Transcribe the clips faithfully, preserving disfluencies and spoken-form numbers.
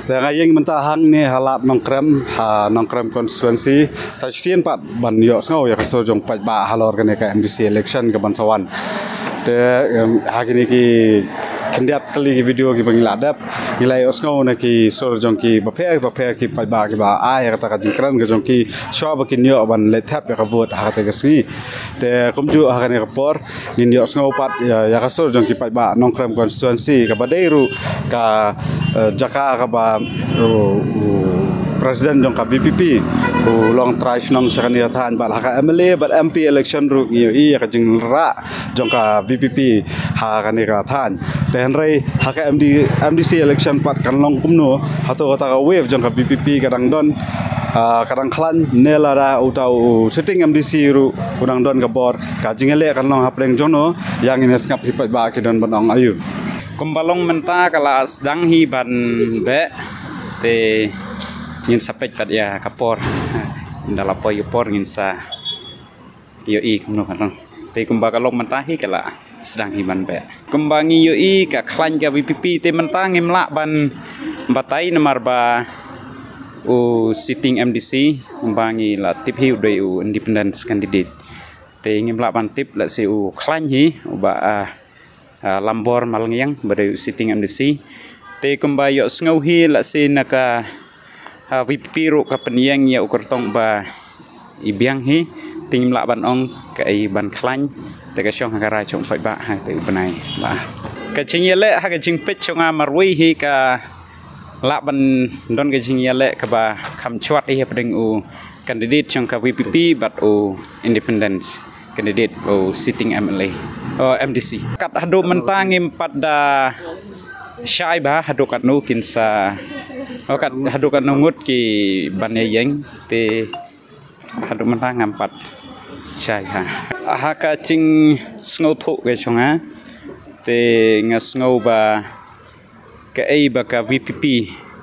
Te nga ïeng mynta hangne ha Lad Nongkrem, ha Nongkrem constituency, sa shisien pat ban ïohsngew ïa ka sur jong paidbah halor kane ka M D C election ka ban sa wan. Te, em, ha kine ki khyndiat tylli ki video kiba ngi la dep, ngi la ïohsngew na ki sur jong ki bapher bapher ki paidbah kiba ai ïa kata ka jingkren ka jong ki shuwa ba kin ïoh ban leit thep ïa ka vote ha kata ka sngi. Te kumjuh ha kane ka por ngin ïohsngew pat ïa, ïa ka sur jong ki paidbah Nongkrem constituency kaba dei ruh ka, eh, jaka kaba, uh, uh, president jong ka V P P u long trai shnong sha kane ka thaiñ, bad ha ka M L A bad M P election ruh ngi ïohi ïa ka jingrah jong ka V P P ha kane ka thaiñ. Te hynrei ha ka M D, M D C election pat kan long kumno, hato kata ka wave jong ka V P P ka dang don, ah, ka dang khlaiñ ne lada uta u sitting M D C ruh u dang don ka bor, ka jingïaleh kan long hapdeng jongno, ïa ngin ïa sngap hi paidbah ki don ban ong aïu. Kumba long mynta ka la sdang hi ban beh, te ngin sa peit pat ïa ka por. Ynda la poi ka por ngin sa ïohi kumno ka long. Te kumba ka long mynta hi ka la sdang hi ban beh. Kumba ngi ïohi ka khlaiñ ka V P P, te mynta ngim lah ban batai namar ba u sitting M D C, kumba ngi la tip hi u dei u independent candidate. Te ngim lah ban tip lehse u khlaiñ hi u Bah, ah, ah, Lambor Malngiang ba dei u sitting M D C. Te kumba ïohsngew hi lehse na ka, ah, V P P ruh ka pynïeng ïa u kyrtong ba i biang hi, te ngim lah ban ong kaei ban khlaiñ, te ka shong ha ka rai jong u paidbah ha te u bnai. Bah, ka jingïaleh ha ka jingpeit jong nga marwei hi ka lah ban don ka jingïaleh kaba kham chwat hi hapdeng u candidate jong ka V P P bad u independent candidate, u sitting M L A, oh, M D C. Kat haduh mynta ngim pat da shai ba haduh katno kin sa, oh, kat haduh katno ngut ki ban ïeng, te haduh mynta ngam pat shai ha. Ha ka jingsngewthuh ka jong nga, te nga sngew ba kaei ba ka V P P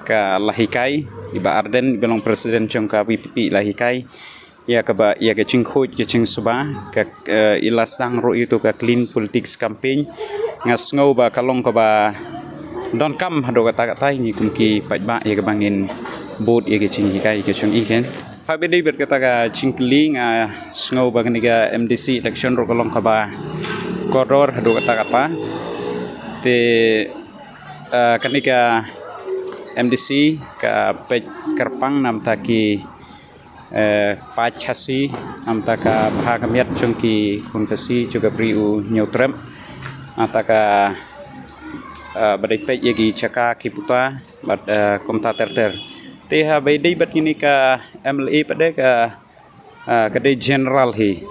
ka la hikai, i Bah Ardent iba long president jong ka V P P la hikai ïa kaba, ïa ka jingkhuid ka jingsuba, ka, eh, i la sdang ruh ïa uto ka clean politics campaign. Nga sngew ba ka long kaba donkam haduh katta katta, ngi kum ki paidbah ïa kaba ngin bud ïa ka jinghikai ka jong i. Haba ïadei bad kata ka jingkylli, nga sngew ba kane ka M D C election ruh ka long kaba kordor haduh katta katta. Te, eh, kane ka M D C ka peit kyrpang namar ki, eh, paid Khasi, namar ka bha ka miat jong ki khun Khasi jong ka Bri u Hynñiewtrep, namar ka, eh, ba dei peit ïa ki jaka ki puta bad, eh, kumta ter ter. Te haba ïadei bad kine ka M L A pat de ka, eh, ka dei general hi.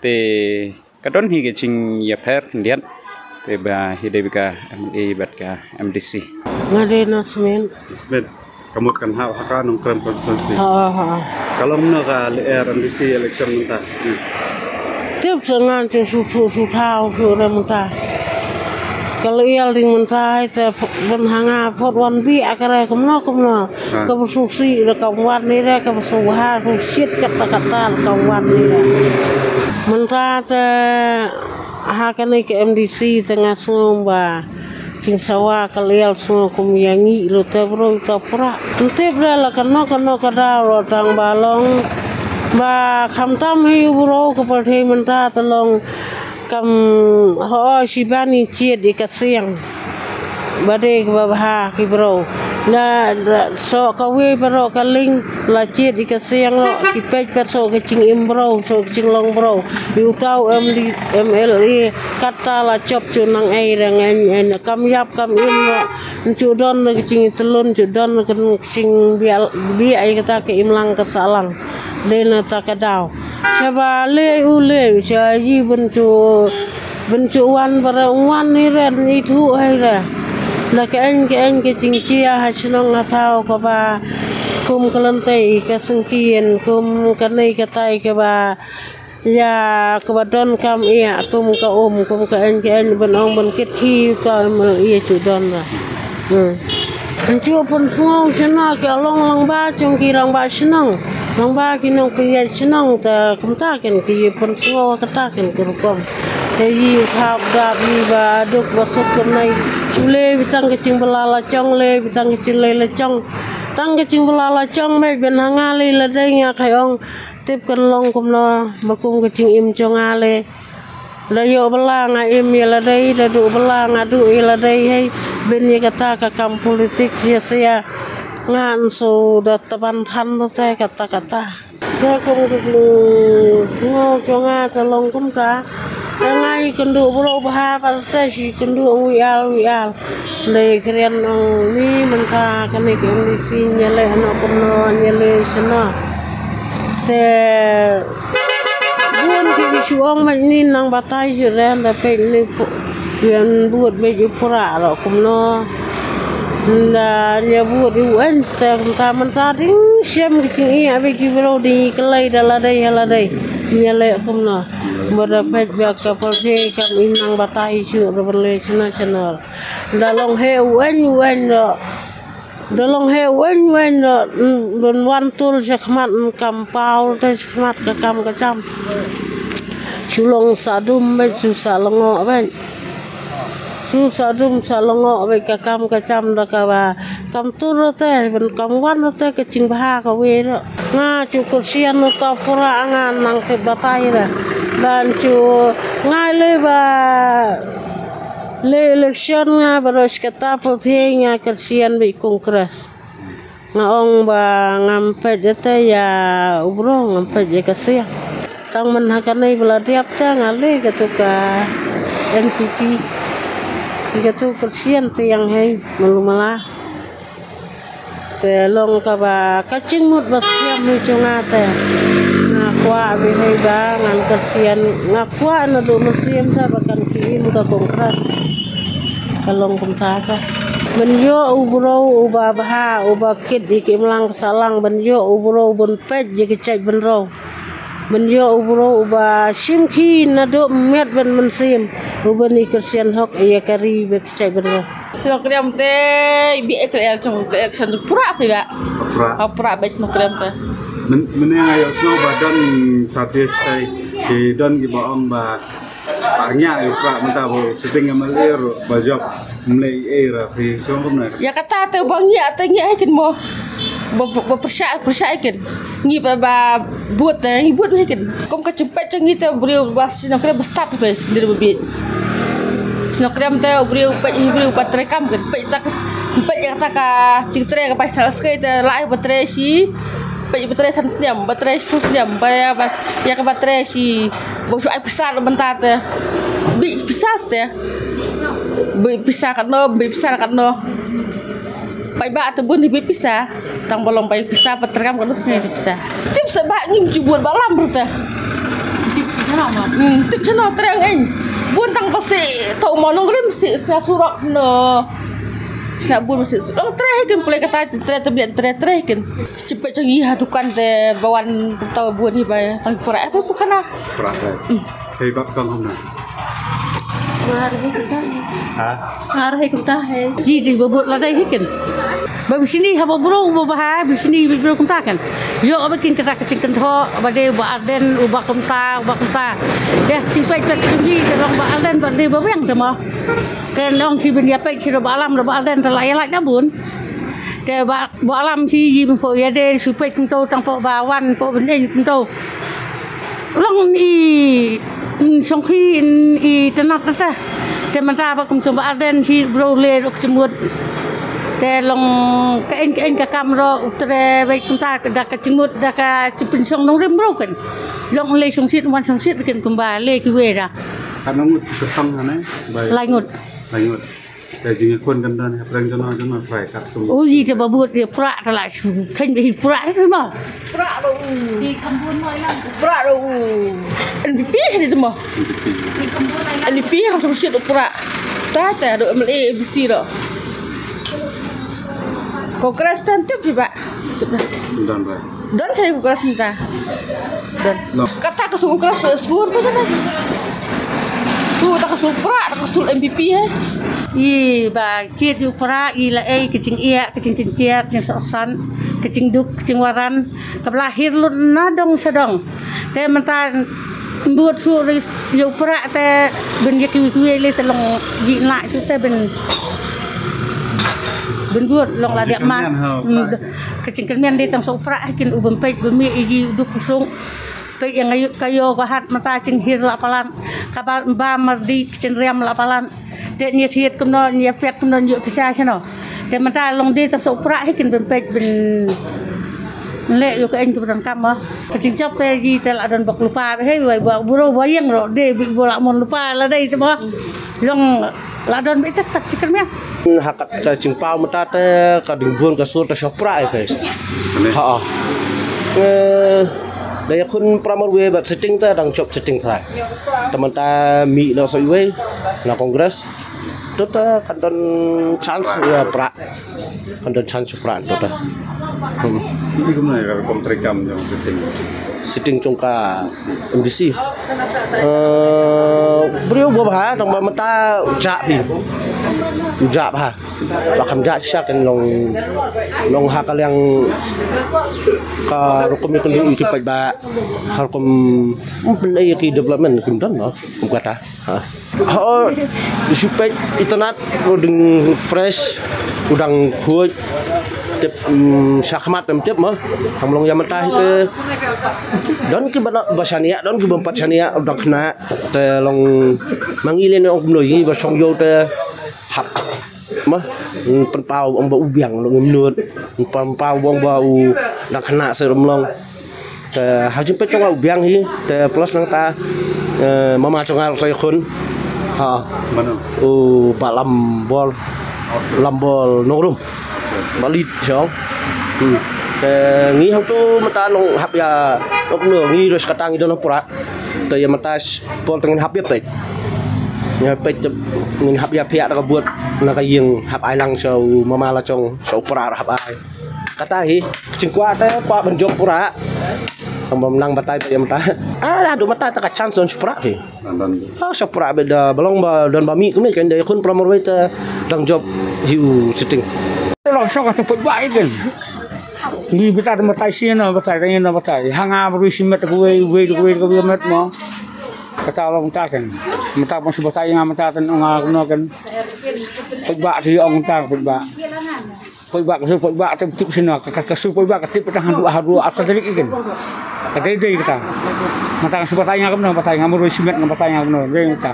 Te ka don hi ka jingïapher khyndiat. Te ba hi dei ba ka M L A bad ka M D C. Nga dei na Smit. Smit. Ka mut kan hap ha ka Nongkrem constituency. Ha, ha. Ka long na ka lyer M D C election mynta. Hmm. Tip sa ngan chu su thu su thau su re mynta. Ka lyer ding mynta te ban hanga phot wan bi akare kumno kumno. Ha. Ka ba su si re ka wan ni re ka ba su ha su shit kata kata ka wan ni re. Mynta te ha kane ka M D C te nga sngew ba jingsawa ka lial sngew kum ïa ngi lut te bro ta pra. Ntip re la kano kano ka daw ro tang ba long ba khamtam hi u bro ka pyrthei mynta te long kam ho shi bani chiet i ka siang. Ba dei kaba bha ki bro. Na, na so kawei baroh ka lieng la chiet i ka siang ro ki peit pat so ka jingim bro so ka jinglong bro. Ïa uta u M D, M L A kata la chop chu nang ei re ngan ei na kam ïap kam im ro. Chu don na ka jingtlun chu don na ka jingbial biai kata ka imlang ka sahlang. Dei na ta ka daw. Shaba lei u lei sha ji bun chu bun chu wan bara wan ni ren i thu ai ra. Na ka eng ka eng ka jingchia ha shnong ha thaw kaba kum ka lantei ka sengkien kum ka nei ka tai kaba ïa kaba don kam ïa kum ka um kum ka eng ka eng ban ong ban kit khi ka mal ïa chu don ra. Hmm. Nchu pun sngew shana ka long lang ba chung ki rang ba shnong. Rang ba ki nong pun ïa shnong ta kumta ken ki pun sngew kata ken ki rukom. Te i khap dap i ba duk ba suk kurnai. Chule bi tang ka ching bala la chong le, bi tang ka ching le la chong. Tang ka ching bala la chong me ben hanga le la dei nga khai ong. Tip kan long kumno ba kum ka ching im chong nga le. Da yo bala nga im ya la dei, da du bala nga du ya la dei hei. Ben ya kata ka kam politik sia sia. Nga nsu da taban than te kata kata. Ka kong ka kong ngo cho nga ta long kum ka. Ka ngai kundu bro bha par te si kundu wi al wi al. Dei krian ong ni mynta kane ka M D C nyale no kumno nyale sena. Te buan ki bi shu ong ma ni nang batai ju ren da pe ni pu. Yan buat be ju pura ro kumno. Nda nya buat u en stek mynta mynta ding shem ki ching i abi ki bro ding i kelai da la dei ha la dei. Nya le kumno. Mada pek biak sa pal the kam i nang batai shu da ban le chana chana. Da long he u en u en ro. Da long he u en u en ro. Don wan tul sha khmat kam paul te sha khmat ka kam ka cham. Shu long sa dum be shu sa longo be. Su sa dum sa longo wei ka kam ka cham da ka ba kam tur te ban kam wan te ka ching bha ka wei ro. Nga chu kursian no ta pura nga nang te batai ra. Ban chu nga le ba le election nga ba ro skata puthe nga kursian bi Congress. Nga ong ba ngam peit ïa te ïa u bro, ngam peit ïa ka siang. Tang man ha kane ba la diap te nga leh katu ka N P P. Katu ka sian te yang hei malu mala. Te long kaba ka jingmut ba siam hi jong nga te. Nga kwah bha hei ba ngan ka sian, nga kwah naduh mynsiem te ba kan ki im ka kongkras. Ka long kumta ka. Ban ïoh u bro uba bha, uba kit ïa ki imlang ka sahlang, ban ïoh u bro ban peit ïa ki jait bynriew. Ban ïoh u bro uba shim khie naduh met ban mynsiem, uban ïa ka sian hok ïa ka ri bad ki jait bynriew. Shnong Kriam te bi ek el jong te ek san pura phi ba. Pura. Pura ba shnong Kriam te. Mynne nga ïohsngew ba don sa te stai ki don kiba ong ba Ba ngiah ïa u Prah mynta ba u sitting M L A ruh ba jop mlei ei ra phi song kumne. Ïa kata te ba ngiah te ngiah hi kin mo. Ba ba pyrshah pyrshah hi kin. Ngi ba ba bud te ngi bud hi kin. Kum ka jingpeit jong ngi te briew ba shnong Kriam ba stad phi dei ba bieit. Shnong Kriam te u briew peit hi briew ba trei kam kin peit ta ka peit ïa kata ka jingtrei ka bai sal skei te la ba trei shi peit ba trei san snem ba trei shi phew snem ba ïa ba ïa ka ba trei shi. Ba shu ai pisa na mynta te. Bi pisa ste. Bi pisa katno, bi pisa katno. Bai ba te bun bi pisa. Tang ba long bai pisa ba terkam katno sngi di pisa. Tip sa ba ngim jubur ba lam ruta. Tip sa na ma. Hmm, tip sa no terang en. Bun tang ba si tau mo nong rim si sa surok no. Sna bun si long tre kin play kata tre te bian tre tre kin. Cepet jong i ha dukan te ba wan tau bun hi ba tang pura apa bukan ah. Pura apa. Hei bak kang hom na. Mar hi kumta. Ha? Mar hi kumta hai. Ji ji ba bot la dai hi kin. Ba bisini ha ba bro ba ba ha bisini ba bro kumta kan. Yo ba kin kata ka chingkan tho ba de ba arden u ba kumta u ba kumta. Deh chingpet pet chingji ka long ba arden ba de ba beng te mo. Ken long si bin ya pek si ba alam ba arden te la ya la da bun. Te ba ba alam si ji po ya de su pek to tang po ba wan po bin en to. Long i song khi i tenat ta. Te menta ba kum ba arden si bro le rok semut. Te long ka en ka en ka kam ro tre ba kum ta da ka semut da ka chipin song nong rim bro ken. Long le song sit wan song sit ken kum ba le ki we ra. Ka nong ngut ka tang ne. Lai ngut. Lai ngut. Ka jingïakhun kan don ha pyrshah jano jano trai kat tum. U ji te ba bud de pra ta la shu khen de pra te ma. Pra ro u. Si kambun noi lang. Pra ro u. N P P ni te ma. N P P ha song sit pra. Ta ta do M L A M P C ro. Ko Kristen tip hi ba. Don ba. Don sa ko keras minta. Don. Kata ka sung keras skur pa sana. Su ta ka su pra ta ka su M P P he. I ba chit yu pra i la ei ka ching ia ka ching ching chia ka ching sosan ka ching duk ka ching waran ka bla hir lut na dong sa dong. Te menta Bud shuh ri ïa u prah te, ban ïa kiwei kiwei lei te long jinglah shuh te ban, ban bud long la dep ma. Ka jingkyrmen dei tang sa u prah hi kin, u ban peit ban mih ïa ji u duk u sung. Peit ïa nga ïoh ka ïoh ka hat mynta, jingkhir la palat, ka ba, ba mardi ka jingriam la palat. Te ngi thied kumno, ngi phet kumno, ngi pisa sha no. Te mynta long dei tang sa u prah hi kin ban peit ban leh ïa ka eng ka ban kam ma. Ka jingjop te ji te la don bok lupa he, wai ba bro ba yang ro de bi bo la mon lupa la dei te ma. Long la don bi tak tak jingkyrmen. Ha ka jingpaw mynta te ka ding bun ka sur ta sa u prah hi. Ha. Eh, da ïakhun Primary Way bad sitting te dang jop sitting trai. Te mynta mih noh sa iwei na Congress. Tota kan don chance ïa prah. Kan don chance prah tota. Hmm. Ini kumno ïa ka rukom treikam jong sitting. Sitting jong ka M D C. Eh, briew ba bha tang ba mynta u jah phi. U jah bha. Ba kham jah shisha kan long, long ha ka liang ka rukom ïa ka liang ki paidbah. Ha rukom, hmm, pynlong ïa ki development kim don noh. Kum kata. Ha. Ho, shu peit itynnad, u dang fresh, u dang khuid. Tip, mm, shakhmat em tip ma. Ham long ïa mynta hi te. Don ki ba na, ba shaniah, don ki ba em pat shaniah, u dang khynnah. Te long ma ngi lei ne ong kumno ïa ba shong ïew te hap. Ma, mm, pynpaw ong ba u biang long em nud. Pynpaw ong ba u dang khynnah se rum long. Te ha jingpeit jong nga u biang hi, te plus nangta, eh, mama jong nga ruh sa ïakhun. Ha. Mano? U Bah Lambor, Lambor Nongrum. Bah Lit jong. Hmm. Te ngi hangtu mynta nong hap ïa, ok no, ngi ruh kata ngi don ha Prah. Te ïa mynta por te ngin hap ïa peit. Ngin hap peit, ngin hap ïa phiah da ka vote na ka ïing, hap ai lang sha u mama la jong, sha u Prah hap ai. Kata hi, jingkwah te kwah ban jop Prah. Tang ba nang batai ba ïa mynta. Ah, la du mynta te ka chance don sha Prah hi. Ah, sha Prah ba da ba long ba don ba mih kumne kan da ïakhun Primary Way te dang jop hi u sitting. Te long shong ka tu put ba i kan. Ngi batai te batai sien na batai, te na batai. Hanga baru si met ku wei, wei ku wei ku wei met mo. Kata long ta kan. Mynta mo si batai nga mynta ten nga kuno kan. Put ba ti ong ta put ba. Poi ba ka sur poi ba te tip sino ka ka sur poi ba ka tip ta hadu hadu asa dalik ikin. Ka dei dei kita. Mata ka sur batai nga kumno batai nga murui simet nga batai nga kumno dei kita.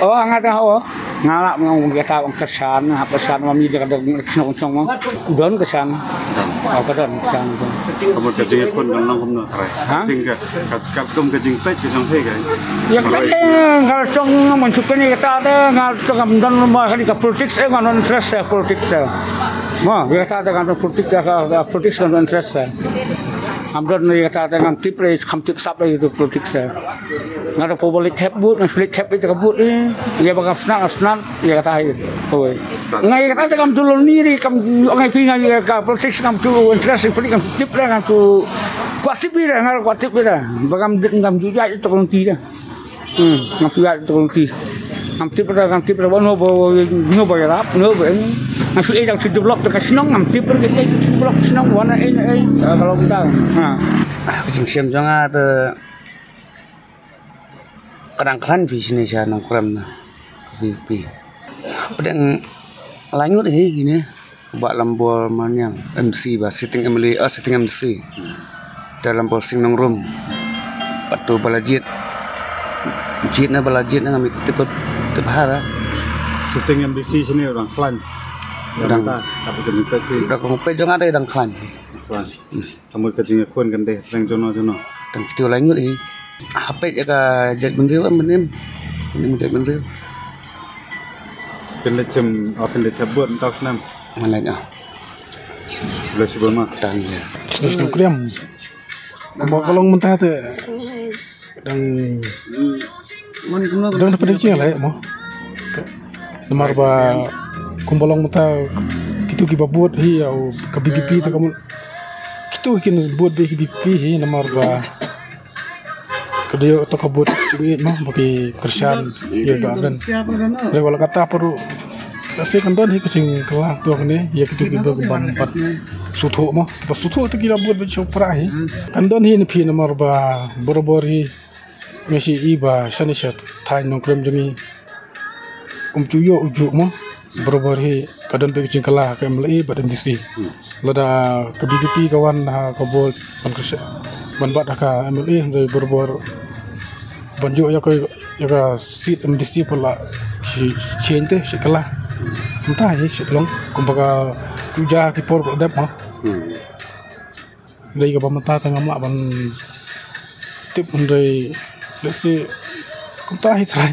Oh nga ta oh. Nga la mo ong kita ong kesan ha pesan ma mi ka dong sino song mo. Don kesan. Oh ka don kesan. Kamu ka jingkun kan lang kumno trai. Ha? Jing ka ka kum ka jingpeit ka jong pei ka. Ya ka dei nga cong man suka ni kita ada nga cong don ma ka politics eh nga non interest eh politics eh. Mo, ïa kata te kan politik, ïa ka, ka politik kan interest sa. Ngam don ïa kata te ngam tip re, ngam tip sap re ïa politik sa. Nga da po balik thep but, nga sulit thep ïa ka but eh. Ïa ba ngam snat, ngam snat, ïa kata hi. Oi. Nga ïa kata te ngam tulon ni re, ngam ngai pi nga ïa ka politik ngam tu interest, politik ngam tip re, ngam tu kwah tip re, nga kwah tip re. Ba ngam ngam ju jai to kon ti re. Hmm, ngam shu ïaid tang ki. Ngam tip ra, ngam tip ra ba no ba, no ba ïarap, no ba, ngam shu ïaid tang shu develop tang ka shnong, ngam tip ra ka ïaid tang shu develop shnong, wan ai ai, ah, ka long ta. Ha. Ah, ka jingshem jong nga te ka dang khlaiñ phi shane sha Nongkrem na. Ka phi phi. Pdeng lai ngut hi kine. Bah Lambor Maniang, M D C ba, sitting M L A, ah, sitting M D C. Te Lambor Sing Nongrum. Pat tu ba la jied. Jied na ba la jied na ngam tip, tip bha ra. Sitting M D C shane u dang khlaiñ. U dang. Dang khlaiñ. Dang khlaiñ jong nga te dang khlaiñ. Khlaiñ. Ka mut ka jingïakhun kan dei tang jono jono. Tang kitu lai ngut hi. Hapdeng ïa ka jaitbynriew em, ban im. Ban im jaitbynriew. Kan leit shem, oh, kan leit thep vote mynta u snem. Ngan leit ah. Khublei shibun ma. Tang ïa. Snem snem kriam. Kumba ka long mynta te. Dang dang da pdeng jingïaleh mo. Namar ba kumba long mynta kitu kiba vote hi ïa u ka V P P te ka mut. Kitu kin vote be ki V P P hi namar ba ka dei to ka vote jingit mo ba ki kyrshan ïa ka Ardent. Re wala kata paru. Ka se kan don hi ka jingkylla to kane ïa kitu kiba ban pat suthu mo. Ba suthu te ki la vote ba shu pra hi. Kan don hi ne phi namar ba borabor hi. Nga shi i ba shane sha thaiñ Nongkrem jong ngi um ju ïoh u juk mo. Barabor hi ka don bad ka jingkylla ka M L A bad M D C. Lada ka B J P ka wan ha ka bor ban kyrsha ban bat ha ka M L A hynrei barabor ban juk ïa ka ïa ka seat M D C pala shi change te shi kylla. Mynta hi shi long kumba ka tuja ki por ba dep mo. Dei kaba mynta te ngam lah ban tip hynrei let's say kumta hi trai.